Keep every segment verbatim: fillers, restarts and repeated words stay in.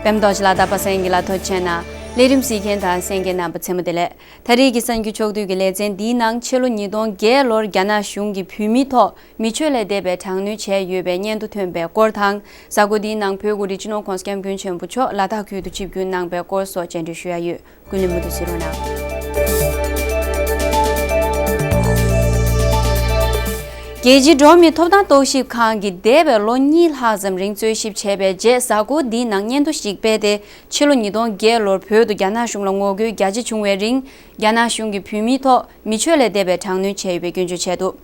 ཨེམ་རྡོ་རྗེ་ལ་དྭགས་པ་སེང་གེ་ལ་ཐོ་ཆེ་ན། ལས་རིམ་གཟིགས་མཁན་དང་གསན་མཁན་རྣམ་པ་ཚང་མ་བདེ་ལེགས། ད་རེས་ཀྱི་གསར་འགྱུར་ཕྱོགས་བསྡུས་ཀྱི་ལེ་ཚན་འདིའི་ནང་ཕྱི་ལོ་ཉིས་སྟོང་བརྒྱད་ལོར་རྒྱ་ནག་གཞུང་གིས་བོད་མིའི་ཐོག་མི་སྤྱོད་ལས་འདས་པའི་དྲག་གནོན་བྱས་ཡོད་པའི་སྙན་ཐོ་ཐོན་པའི་སྐོར་དང་། གཟའ་འཁོར་འདིའི་ནང་བོད་དབུ་ཁྲིད་སྤྱི་ནོར་༸གོང་ས་༸སྐྱབས་མགོན་ཆེན་པོ་མཆོག་ལ་དྭགས་ཁུལ་དུ་ཆིབས་བསྒྱུར་གནང་པའི་སྐོར་སོགས་རྒྱང་སྒྲོག་ཞུ་ཡ་ཡོད། ཀུན་གླེང་མུ་མཐུད་གཟིགས་རོགས་གནང་། རྒྱལ་སྤྱིའི་འགྲོ་བ་མིའི་ཐོབ་ཐང་རྟོག་ཞིབ་ཁང་གིས་འདས་པའི་ལོ་གཉིས་ལྷག་ཙམ་རིང་རྩོད་ཞིབ་བྱས་པའི་རྗེས། གཟའ་འཁོར་འདིའི་ནང་སྙན་ཐོ་ཞིག་སྤེལ་ཏེ། ཕྱི་ལོ་ཉིས་སྟོང་བརྒྱད་ལོར་བོད་དུ་རྒྱ་ནག་གཞུང་ལ་ངོ་རྒོལ་རྒྱ་ཆེ་བྱུང་བའི་རིང་། རྒྱ་ནག་གཞུང་གིས་བོད་མིའི་ཐོག་མི་སྤྱོད་ལས་འདས་པའི་དྲག་གནོན་བྱས་ཡོད་པའི་སྐྱོན་བརྗོད་བྱས་འདུག།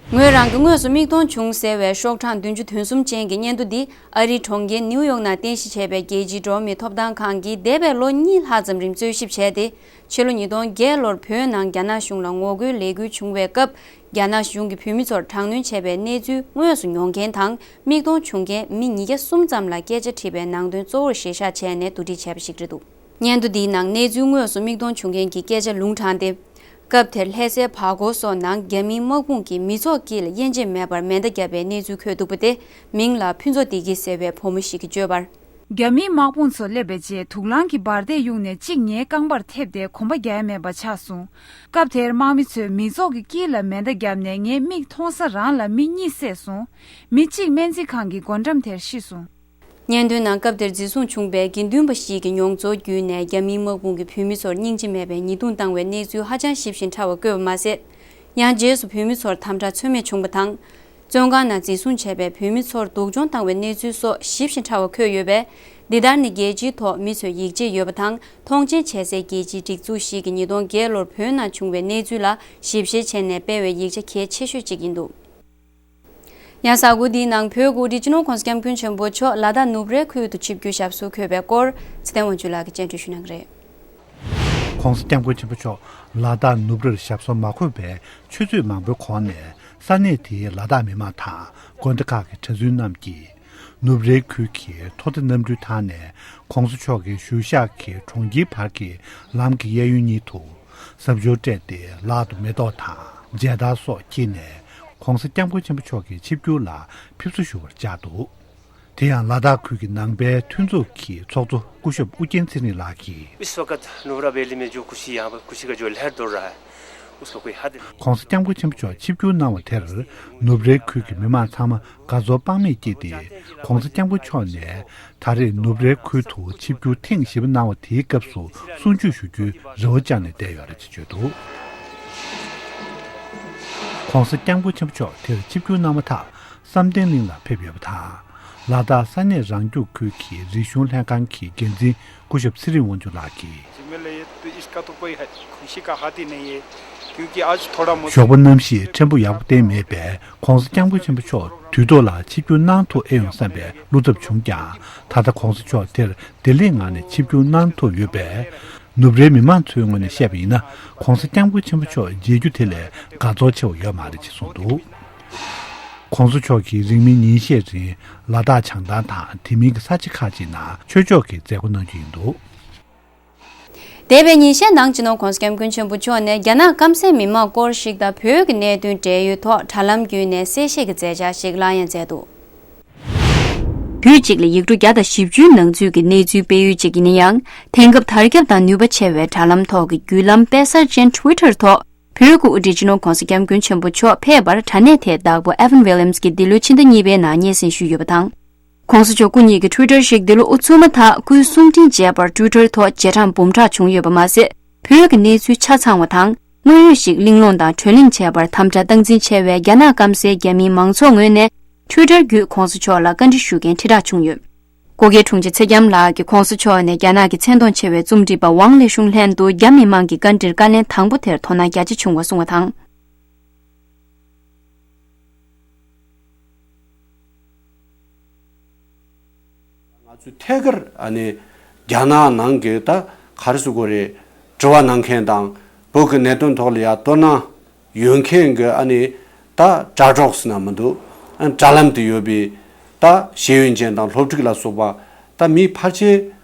ངོས་རང་གིས་དངོས་སུ་མིག་མཐོང་བྱུང་ཟེར་བའི་ཤོག་གྲངས་བདུན་ཅུ་དོན་གསུམ་ཅན་གྱི་སྙན་ཐོ་འདི་ཨ་རིའི་གྲོང་ཁྱེར་ནིའུ་ཡོག་ནང་རྟེན་གཞི་བྱས་པའི་རྒྱལ་སྤྱིའི་འགྲོ་བ་མིའི་ཐོབ་ཐང་ཁང་གིས་འདས་པའི་ལོ་གཉིས་ལྷག་ཙམ་རིང་རྩོད་ཞིབ་བྱས་ཏེ། ཕྱི་ལོ་ཉིས་སྟོང་བརྒྱད་ལོར་བོད་ནང་རྒྱ་ནག་གཞུང་ལ་ངོ་རྒོལ་ལས་འགུལ་བྱུང་བའི་སྐབས། རྒྱ་ནག་གཞུང་གིས་བོད་མི་ཚོར་དྲག་གནོན་བྱས་པའི་གནས་ཚུལ་དངོས་སུ་མྱོང་མཁན་དང་མིག་མཐོང་བྱུང་མཁན་མི་ཉིས་བརྒྱ་གསུམ་ཙམ་ལ་སྐད་ཆ་དྲིས་པའི་ནང་དོན་གཙོ་བོར་གཞིར་བཞག་བྱས་ནས་བསྡུ་སྒྲིག་བྱས་པ་ཞིག་རེད་འདུག། སྙན་ཐོ་འདིའི་ནང་གནས་ཚུལ་དངོས་སུ་མིག་མཐོང་བྱུང་མཁན་གྱི་སྐད་ཆ་ལུང་དྲངས་ཏེ། སྐབས་དེར་ལྷ་སའི་བར་སྐོར་སོགས་ནང་རྒྱ་མིའི་དམག་དཔུང་གིས་མི་ཚོགས་དཀྱིལ་ལ་དབྱེ་འབྱེད་མེད་པར་མེ་མདའ་བརྒྱབ་པའི་གནས་ཚུལ་འཁོད་འདུག་པ་སྟེ། མིང་ལ་ཕུན་ཚོགས་བདེ་སྐྱིད་ཟེར་བའི་བུ་མོ་ཞིག་གིས་བརྗོད་པར། རྒྱ་མིའི་དམག་དཔུང་ཚོ་སླེབས་པའི་རྗེས། དུག་རླངས་ཀྱི་འབར་མདེལ་གཡུགས་ནས་གཅིག་ངའི་རྐང་པར་ཐེབས་ཏེ་གོམ་པ་རྒྱག་ཡ་མེད་པ་ཆགས་སོང་། སྐབས་དེར་དམག་མི་ཚོས་མི་ཚོགས་ཀྱི་དཀྱིལ་ལ་མེ་མདའ་བརྒྱབ་ནས་ངའི་མིག་མཐོང་ས་རང་ལ་མི་གཉིས་བསད་སོང་། མི་གཅིག་སྨན་རྩིས་ཁང་གི་སྒོ་འགྲམ་དེར་ཤི་སོང་། སྙན་ཐོའི་ནང་སྐབས་དེར་འཛིན་བཟུང་བྱུང་བའི་དགེ་འདུན་པ་ཞིག་གི་མྱོང་ཚོར་བརྒྱུད་ནས། རྒྱ་མིའི་དམག་དཔུང་གིས་བོད་མི་ཚོར་སྙིང་རྗེ་མེད་པའི་ཉེས་རྡུང་བཏང་བའི་གནས་ཚུལ་ཧ་ཅང་ཞིབ་ཅིང་ཕྲ་བ་བཀོད་པ་མ་ཟད། ཡང་རྗེས་སུ་བོད་མི་ཚོར་དམ་དྲག་ཚོད་མེད་བྱུང་བ་དང་། བཙོན་ཁང་ནང་འཛིན་བཟུང་བྱས་པའི་བོད་མི་ཚོར་སྡུག་སྦྱོང་བཏང་བའི་གནས་ཚུལ་སོགས་ཞིབ་ཅིང་ཕྲ་བ་འཁོད་ཡོད་པས། འདི་ལྟར་ནི་རྒྱལ་སྤྱིའི་ཐོག་མི་ཚོས་ཡིད་ཆེས་ཡོད་པ་དང་མཐོང་ཆེན་བྱེད་སའི་རྒྱལ་སྤྱིའི་སྒྲིག་འཛུགས་ཤིག་གིས་ཉིས་སྟོང་བརྒྱད་ལོར་བོད་ནང་བྱུང་བའི་གནས་ཚུལ་ལ་ཞིབ་བཤེར་བྱས་ནས་སྤེལ་བའི་ཡིག་ཆ་གལ་ཆེ་ཤོས་གཅིག་ཡིན་འདུག། ཡང་གཟའ་འཁོར་འདིའི་ནང་བོད་དབུ་ཁྲིད་སྤྱི་ནོར་༸གོང་ས་༸སྐྱབས་མགོན་ཆེན་པོ་མཆོག་ལ་དྭགས་ནུབ་རའི་ཁུལ་དུ་ཆིབས་བསྒྱུར་ཞབས་སོར་འཁོད་པའི་སྐོར་ཚེ་བརྟན་དབང་ཕྱུག་ལགས་ཀྱིས་སྙན་སྒྲོན་ཞུ་གནང་གི་རེད། ༸གོང་ས་༸སྐྱབས་མགོན་ཆེན་པོ་མཆོག་ལ་དྭགས་ནུབ་རར་ཞབས་སོར་མ་འཁོད་པའི་ཆུ་ཚོད་མང་པོའི་གོང་ནས། ས་གནས་དེའི་ལ་དྭགས་མི་མང་དང་དགོན་སྡེ་ཁག་གི་གྲྭ་བཙུན་རྣམས་ཀྱིས། ནུབ་རའི་ཁུལ་གྱི་མཐོ་ལྟ་གནམ་གྲུའི་ཐང་ནས་༸གོང་ས་མཆོག་གི་བཞུགས་ཤག་གི་གྲོང་ཁྱེར་བར་གྱི་ལམ་གྱི་གཡས་གཡོན་གཉིས་དུ་གཟབ་མཆོར་སྤྲས་ཏེ། ལག་ཏུ་མེ་ཏོག་དང་མཇལ་དར་སོགས་འཁྱེར་ནས། ༸གོང་ས་༸སྐྱབས་མགོན་ཆེན་པོ་མཆོག་གི་ཆིབས་བསྒྱུར་ལ་ཕེབས་བསུ་ཞུ་བར་བཅར་འདུག། དེ་ཡང་ལ་དྭགས་ཁུལ་གྱི་ནང་པའི་མཐུན་ཚོགས་ཀྱི་ཚོགས་གཙོ་སྐུ་ཞབས་ཨུ་རྒྱན་ཚེ་རིང་ལགས་ཀྱིས། इस वक्त नुब्रा वैली में जो खुशी यहाँ पर खुशी का जो लहर दौड़ रहा है, उसको कोई हद नहीं। ༸གོང་ས་༸སྐྱབས་མགོན་ཆེན་པོ་མཆོག་ཆིབས་བསྒྱུར་གནང་བ་དེར། ནུབ་རའི་ཁུལ་གྱི་མི་མང་ཚང་མ་དགའ་ཚོར་དཔག་མེད་སྐྱེས་ཏེ། ༸གོང་ས་༸སྐྱབས་མགོན་མཆོག་ནས་ད་རེས་ནུབ་རའི་ཁུལ་དུ་ཆིབས་བསྒྱུར་ཐེངས་བཞི་པ་གནང་བ་དེའི་སྐབས་སུ་གསུང་ཆོས་ཞུ་རྒྱུའི་རེ་བ་བཅངས་ནས་བསྡད་ཡོད་རེད་ཅེས་བརྗོད་འདུག། ༸གོང་ས་༸སྐྱབས་མགོན་ཆེན་པོ་མཆོག་དེར་ཆིབས་བསྒྱུར་གནང་མ་ཐག་བསམ་གཏན་གླིང་ལ་ཕེབས་ཡོད་པ་དང་། ལ་དྭགས་ས་གནས་རང་སྐྱོང་ཁུལ་གྱི་རིག་གཞུང་ལྷན་ཁང་གི་འགན་འཛིན་སྐུ་ཞབས་ཚེ་རིང་དབང་ཕྱུག་ལགས་ཀྱིས། मुझे मिले ये तो इसका तो कोई है, खुशी का हद ही नहीं है, क्योंकि आज थोड़ा मौसम ཞོགས་པ་གནམ་གཤིས་ཕྲན་བུ་ཡག་པོ་གཏན་མེད་པས། ༸གོང་ས་༸སྐྱབས་མགོན་ཆེན་པོ་མཆོག་དུས་ཐོག་ལ་ཆིབས་བསྒྱུར་གནང་ཐུབ་ཨེ་ཡོང་བསམ་པའི་བློ་འཚབ་བྱུང་ཀྱང་། ད་ལྟ་༸གོང་ས་མཆོག་དེར་བདེ་ལེགས་ངང་ནས་ཆིབས་བསྒྱུར་གནང་ཐུབ་ཡོད་པས། ནུབ་རའི་མི་མང་ཚོའི་ངོས་ནས་བཤད་པ་ཡིན་ན། ༸གོང་ས་༸སྐྱབས་མགོན་ཆེན་པོ་མཆོག་མཇལ་རྒྱུ་དེ་ལས་དགའ་ཚོར་ཆེ་བ་ཡོད་མ་རེད་ཅེས་གསུངས་འདུག། ༸གོང་ས་མཆོག་གིས་རིང་མིན་ཉིན་ཤས་རིང་ལ་དྭགས་བྱང་ཐང་དང་དེ་མིན་གྱི་ས་ཆ་ཁག་ཅིག་ནང་ཆོས་ཕྱོགས་ཀྱི་མཛད་སྒོ་གནང་རྒྱུ་ཡིན་འདུག། འདས་པའི་ཉིན་ཤས་ནང་སྤྱི་ནོར་༸གོང་ས་༸སྐྱབས་མགོན་ཆེན་པོ་མཆོག་ནས་རྒྱ་ནག་སྐམ་སའི་མི་མང་སྐོར་ཞིག་དང་བོད་ཀྱི་གནད་དོན་འབྲེལ་ཡོད་ཐོག་དྲ་ལམ་བརྒྱུད་ནས་གསལ་བཤད་ཀྱི་མཛད་འཆར་ཞིག་བླངས་ཡང་མཛད་འདུག། རྒྱུད་གཅིག་ལ་ཡིག་འབྲུ་བརྒྱ་དང་བཞི་བཅུའི་ནང་ཚུད་ཀྱི་གནས་ཚུལ་སྤེལ་ཡུལ་གཅིག་ཡིན་ན་ཡང་། དེང་སྐབས་དར་ཁྱབ་དང་ནུས་པ་ཆེ་བའི་དྲ་ལམ་ཐོག་གི་བརྒྱུད་ལམ་དཔེ་གསར་ཅན་Twitter་ཐོག་བོད་ཀྱི་དབུ་ཁྲིད་སྤྱི་ནོར་༸གོང་ས་༸སྐྱབས་མགོན་ཆེན་པོ་མཆོག་ཕེབས་པར་དྲ་གནས་དེའི་བདག་པོ་Evan Williams་གྱིས་འདི་ལོའི་ཕྱི་ཟླ་གཉིས་པའི་ནང་སྙན་སེང་ཞུས་ཡོད་པ་དང་། ༸གོང་ས་མཆོག་སྐུ་ཉིད་ཀྱི་Twitter་ཞིག་འདི་ལོ་དབུ་ཚུགས་མ་ཐག་སྐུའི་གསུང་འཕྲིན་མཇལ་བར་Twitter་ཐོག་རྗེས་འབྲང་འབུམ་ཕྲག་བྱུང་ཡོད་པ་མ་ཟད། བོད་ཀྱི་གནས་ཚུལ་ཆ་ཚང་བ་དང་དངོས་ཡོད་ཞིག་གླེང་སློང་དང་བགྲོ་གླེང་བྱས་པར་དམ་དྲག་སྟངས་འཛིན་ཆེ་བའི་རྒྱ་ནག་སྐམ་སའི་རྒྱ་མིའི་མང་ཚོགས་ངོས་ནས་Twitter་བརྒྱུད་༸གོང་ས་མཆོག་ལ་བཀའ་འདྲི་ཞུ་མཁན་ཁྲི་ཕྲག་བྱུང་ཡོད། སྒོ་ཁའི་དྲུང་ཆེ་ཚེ་རྒྱམ་ལགས་ཀྱིས་༸གོང་ས་མཆོག་ནས་རྒྱ་ནག་གི་མཚན་མཐོང་ཆེ་བའི་རྩོམ་སྒྲིག་པ་ཝང་ལེ་ཤུང་ལྷན་དུ་རྒྱ་མི་མང་གི་བཀའ་འདྲིར་བཀའ་ལན་དང་པོ་དེར་དོ་སྣང་རྒྱ་ཆེ་བྱུང་བ་གསུངས་བ་དང་། ང་ཚོས་ཐད་ཀར་ཨ་ནི་རྒྱ་ནག་ནང་གི་ད་ག་རེ་ཟེར་དགོས་རེད། དྲི་བ་གནང་མཁན་དང་བོད་ཀྱི་གནད་དོན་ཐོག་ལ་ཡ་དོ་སྣང་ཡོད་མཁན་གྱི་ཨ་ནི་ད་དྲ་གྲོགས་ཟེར་ན་མི་འདུག། ཨ་ནི་དྲ་ལམ་དུ་ཡོད་པའི་ད་ཤེས་ཡོན་ཅན་དང་སློབ་ཕྲུག་ལ་སོགས་པ་ད་མི་ཕལ་ཆེར་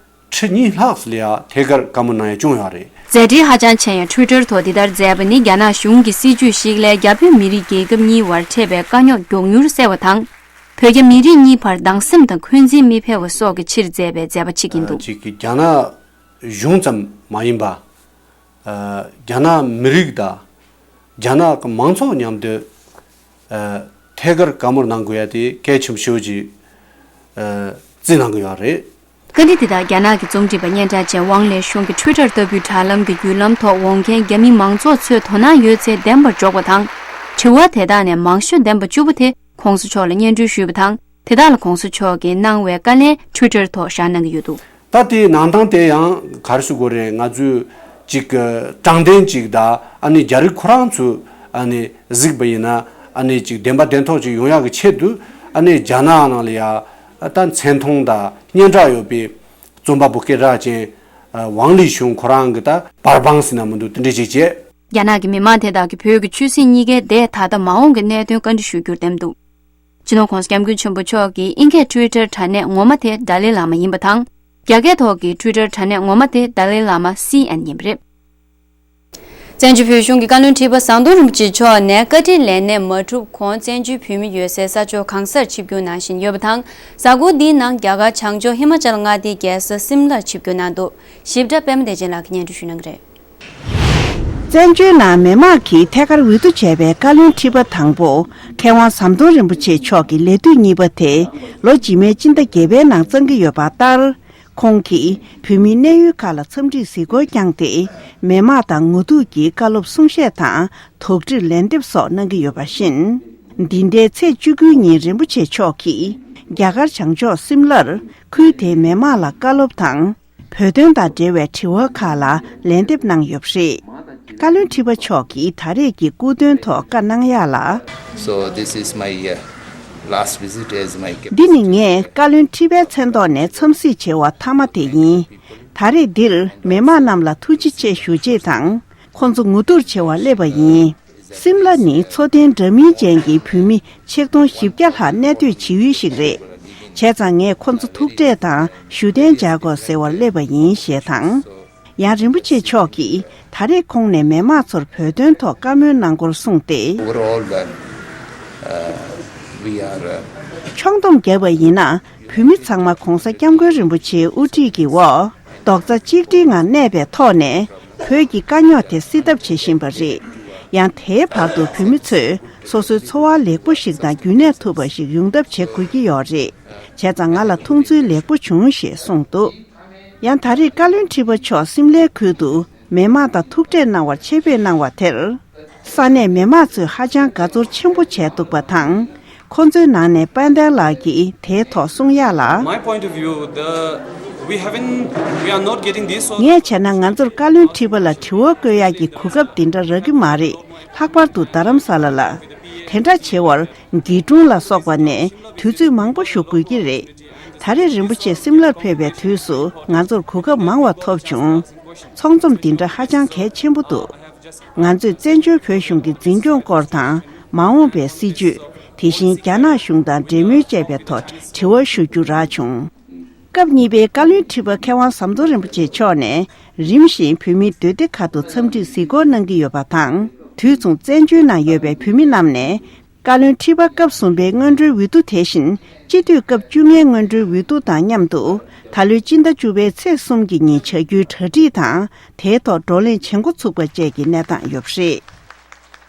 ཁྲི་གཉིས་ལྷག་ཙམ་ལ་ཡ་ཐད་ཀར་བཀའ་མོལ་གནང་ཡ་བྱུང་ཡོད་རེད། མཛད་འཕྲིན་ཧ་ཅང་ཆེ་ཡང་Twitter་ཐོག་འདི་ལྟར་མཛད་པ་ནི་རྒྱ་ནག་གཞུང་གི་སྲིད་ཇུས་ཤིག་ལས་རྒྱ་བོད་མི་རིགས་རྒྱལ་ཁབ་གཉིས་བར་འཕྲད་པའི་དཀའ་རྙོག་མགྱོགས་མྱུར་སེལ་བ་དང་། བོད་རྒྱ་མི་རིགས་གཉིས་བར་སྡང་སེམས་དང་འཁོན་འཛིན་མི་འཕེལ་བ་སོགས་ཀྱི་ཕྱིར་མཛད་པའི་མཛད་པ་ཞིག་ཡིན་འདུག། ཅིག་གིས་རྒྱ་ནག་གཞུང་ཙམ་མ་ཡིན་པ། ཨ། རྒྱ་ནག་མི་རིགས་དང་རྒྱ་ནག་གི་མང་ཚོགས་མཉམ་དུ། ཨ། ཐད་ཀར་བཀའ་མོལ་གནང་དགོས་ཡ་དེ་གལ་ཆེན་པོ་ཞེ་པོ་ཅིག་ཨ། བརྩི་གནང་གི་ཡོད་རེད། བཀའ་འདྲི་དེ་དག་རྒྱ་ནག་གི་རྩོམ་སྒྲིག་པ་སྙན་གྲགས་ཅན་ཝང་ལེ་ཤུང་གིས་ཊུའི་ཊར་ལྟ་བུའི་དྲ་ལམ་གྱི་བརྒྱུད་ལམ་ཐོག་འོང་མཁན་རྒྱ་མི་མང་ཚོགས་ཚོས་དོ་སྣང་ཡོད་ཚད་བདེན་པར་འཇོག་པ་དང་། དྲི་བ་དེ་དག་ནས་མང་ཤོས་བདེན་པ་བཅུ་པོ་དེ་གོང་ས་མཆོག་ལ་སྙན་སྒྲོན་ཞུས་པ་དང་། དེ་དག་ལ་གོང་ས་མཆོག་གིས་གནང་བའི་བཀའ་ལན་ཊུའི་ཊར་ཐོག་བཞག་གནང་གི་ཡོད་འདུག། ད་དེའི་ནང་དོན་དེ་ཡང་ག་རེ་ཞུ་དགོས་རེད། ང་ཚོས་ཅིག་དྲང་བདེན་ཅིག་དང་ཨ་ནི་རྒྱ་རིགས་ཁོ་རང་ཚོས་ཨ་ནི་གཟིགས་པ་ཡིན་ན། ཨ་ནི་ཅིག་བདེན་པ་བདེན་ཐོག་ཅིག་ཡོང་ཡག་གི་ཆེད་དུ། ཨ་ནི་རྒྱ་ནག་ནང་ལ་ཡ་ད་མཚན་མཐོང་དང་སྙན་གྲགས་ཡོད་པའི་རྩོམ་པ་པོ་སྐད་གྲགས་ཅན་ཝང་ལི་ཤུང་ཁོ་རང་གིས་ད་པར་བང་ཟེར་ན་མི་འདུག། དེ་འདྲ་ཅིག་བྱས། རྒྱ་ནག་གི་མི་མང་དེ་དག་གིས་བོད་ཀྱི་ཆོས་སྲིད་གཉིས་ཀའི་བདེ་ད་ལྟ་མ་འོངས་ཀྱི་གནད་དོན་བཀའ་འདྲི་ཞུ་རྒྱུར་འདེམས་འདུག། སྤྱི་ནོར་༸གོང་ས་༸སྐྱབས་མགོན་ཆེན་པོ་མཆོག་གི་དབྱིན་སྐད་ཊུའི་ཊར་དྲ་གནས་ངོ་མ་དེ་ཏཱ་ལའི་བླ་མ་ཡིན་པ་དང་། རྒྱ་སྐད་ཐོག་གི་ཊུའི་ཊར་དྲ་གནས་ངོ་མ་དེ་ཏཱ་ལའི་བླ་མ་སི་ཨེན་ཡིན་པ་རེད། བཙན་བྱོལ་བོད་གཞུང་གི་བཀའ་བློན་ཁྲི་པ་ཟམ་གདོང་རིན་པོ་ཆེ་མཆོག་ནས་བཀའ་ཁྲིའི་ལས་གནས་མ་གྲུབ་གོང་བཙན་བྱོལ་བོད་མི་ཡོད་སའི་ས་ཕྱོགས་གང་སར་ཆིབས་བསྒྱུར་གནང་བཞིན་ཡོད་པ་དང་། གཟའ་འཁོར་འདིའི་ནང་རྒྱ་གར་བྱང་ཕྱོགས་ཧི་མ་ཅལ་མངའ་སྡེའི་རྒྱལ་ས་སིམ་ལར་ཆིབས་བསྒྱུར་གནང་འདུག། ཞིབ་ཕྲ་པད་མ་བདེ་ཆེན་ལགས་ཀྱིས་སྙན་སྒྲོན་ཞུ་གནང་གི་རེད། བཙན་བྱོལ་ནང་མི་མང་གིས་ཐད་ཀར་འོས་བསྡུ་བྱས་པའི་བཀའ་བློན་ཁྲི་པ་དང་པོ་མཁས་དབང་ཟམ་གདོང་རིན་པོ་ཆེ་མཆོག་གི་ལས་དུས་གཉིས་པ་དེ་ལོ་རྗེས་མའི་སྤྱི་ཟླ་བརྒྱད་པའི་ནང་གཙང་གི་ཡོད་པ་ལྟར། ཁོང་གིས་བོད་མིའི་གནས་ཡུལ་ཁག་ལ་འཚམས་འདྲིའི་གཟིགས་སྐོར་བསྐྱངས་ཏེ། མི་མང་དང་ངོ་ཐུག་གིས་བཀའ་སློབ་གསུང་བཤད་དང་དོགས་འདྲིར་ལན་འདེབས་སོགས་གནང་གི་ཡོད་པ་བཞིན། འདི་ཟླའི་ཚེས་བཅུ་དགུའི་ཉིན་རིན་པོ་ཆེ་མཆོག་གིས་རྒྱ་གར་བྱང་ཕྱོགས་སིམ་ལར་ཁུལ་དེའི་མི་མང་ལ་བཀའ་སློབ་དང་། བོད་དོན་དང་འབྲེལ་བའི་དྲི་བ་ཁག་ལ་ལན་འདེབས་གནང་ཡོད་པ་རེད། བཀའ་བློན་ཁྲི་པ་མཆོག་གིས་ད་རེས་ཀྱི་སྐུ་མདུན་ཐོག་བཀའ་གནང་ཡག་ལ། So this is my uh, last visit as my འདི་ནི་ངས་བཀའ་བློན་ཁྲི་པའི་མཚན་ཐོག་ནས་འཚམས་གཟིགས་བྱས་པ་མཐའ་མ་དེ་ཡིན། ད་རེས་འདིར་མི་མང་རྣམས་ལ་ཐུགས་རྗེ་ཆེ་ཞུ་ཆེད་དང་། ཁོང་ཚོ་ངོ་ཐུག་བྱེད་པར་སླེབས་པ་ཡིན། སིམ་ལ་ནི་འཚོ་རྟེན་འདྲ་མིན་ཅན་གྱི་བོད་མི་ཆིག་སྟོང་བཞི་བརྒྱ་ལྷག་གནས་སྡོད་བྱེད་ཡུལ་ཞིག་རེད། བྱས་ཙང་ངས་ཁོང་ཚོ་ཐུག་འཕྲད་དང་བཞུགས་གདན་འཇགས་དགོས་ཟེར་བར་སླེབས་པ་ཡིན་ཞེས་དང་། ཡང་རིན་པོ་ཆེ་མཆོག་གིས་ད་རེས་ཁོང་ནས་མི་མང་ཚོར་བོད་དོན་ཐོག་བཀའ་མོལ་གནང་སྐོར་གསུངས་ཏེ། Overall, uh, uh, we are, uh, ཕྱོགས་བསྡོམས་བརྒྱབ་པ་ཡིན་ན། བོད་མི་ཚང་མ་༸གོང་ས་༸སྐྱབས་མགོན་རིན་པོ་ཆེའི་དབུ་ཁྲིད་ཀྱི་འོག་རྡོག་རྩ་གཅིག་སྒྲིལ་ངང་གནས་པའི་ཐོག་ནས། བོད་ཀྱི་དཀའ་རྙོག་དེ་སེལ་ཐབས་བྱེད་བཞིན་པ་རེད། ཡང་དེའི་བར་དུ་བོད་མི་ཚོས་སོ་སོའི་འཚོ་བ་ལེགས་པོ་ཞིག་དང་རྒྱུན་གནས་ཐུབ་པ་ཞིག་ཡོང་ཐབས་བྱེད་དགོས་ཀྱི་ཡོད་རེད། བྱས་ཙང་ང་ལ་མཐོང་ཚུལ་ལེགས་པོ་བྱུང་ཞེས་གསུངས་འདུག། ཡང་ད་རེས་བཀའ་བློན་ཁྲི་པ་མཆོག་སིམ་ལའི་ཁུལ་དུ་མི་མང་དང་ཐུག་འཕྲད་གནང་བར་ཆེད་ཕེབས་གནང་བ་དེར། ས་གནས་མི་མང་ཚོས་ཧ་ཅང་དགའ་ཚོར་ཆེན་པོ་བྱས་འདུག་པ་དང་། ཁོ་ཚོའི་ནང་ནས་དཔལ་ལྡན་ལགས་ཀྱིས་དེའི་ཐོག་གསུང་ཡག་ལ། My point of view, the, we haven't, we are not getting this or ངས་བྱས་ན་ང་ཚོར་བཀའ་བློན་ཁྲི་པ་ལ་དྲི་བ་བཀོད་ཡག་གི་གོ་སྐབས་འདི་འདྲ་རག་གི་མ་རེད། ལྷག་པར་དུ་རྡ་རམ་ས་ལ་ལ། དེ་འདྲ་བྱེད་བར་དགེ་སྒྲུང་ལ་སོགས་པ་ནས་དུས་ཚོད་མང་པོ་ཞིག་དགོས་ཀྱི་རེད། ད་རེས་རིན་པོ་ཆེ་སིམ་ལར་ཕེབས་པའི་དུས་སུ་ང་ཚོར་གོ་སྐབས་མང་བ་ཐོབ་བྱུང་། ཚོགས་འཛོམས་འདི་འདྲ་ཧ་ཅང་གལ་ཆེན་པོ་འདུག། ང་ཚོས་བཙན་བྱོལ་བོད་གཞུང་གི་འཛིན་སྐྱོང་སྐོར་དང་། མ་འོངས་པའི་སྲིད་བྱུས། དེ་བཞིན་རྒྱ་ནག་གཞུང་དང་འབྲེལ་མོལ་བཅས་པའི་ཐོག་དྲི་བ་ཞུ་རྒྱུ་རག་བྱུང་། སྐབས་གཉིས་པའི་བཀའ་བློན་ཁྲི་པ་མཁས་དབང་ཟམ་གདོང་རིན་པོ་ཆེ་མཆོག་ནས་རིམ་བཞིན་བོད་མིའི་སྡོད་སྡེ་ཁག་ཏུ་འཚམས་འདྲིའི་གཟིགས་སྐོར་གནང་གི་ཡོད་པ་དང་། དུས་མཚུངས་བཙན་བྱོལ་ནང་ཡོད་པའི་བོད་མི་རྣམས་ནས། བཀའ་བློན་ཁྲི་པ་སྐབས་གསུམ་པའི་སྔོན་འགྲོའི་འོས་བསྡུ་དེ་བཞིན་སྤྱི་འཐུས་སྐབས་བཅོ་ལྔའི་སྔོན་འགྲོའི་འོས་བསྡུ་དང་མཉམ་དུ་ད་ལོའི་སྤྱི་ཟླ་བཅུ་པའི་ཚེས་གསུམ་གྱི་ཉིན་བྱ་རྒྱུའི་གྲ་སྒྲིག་དང་དེའི་ཐོག་བགྲོ་གླེང་བྱེད་འགོ་ཚུགས་པ་བཅས་ཀྱི་གནས་སྟངས་ཡོད་པ་རེད།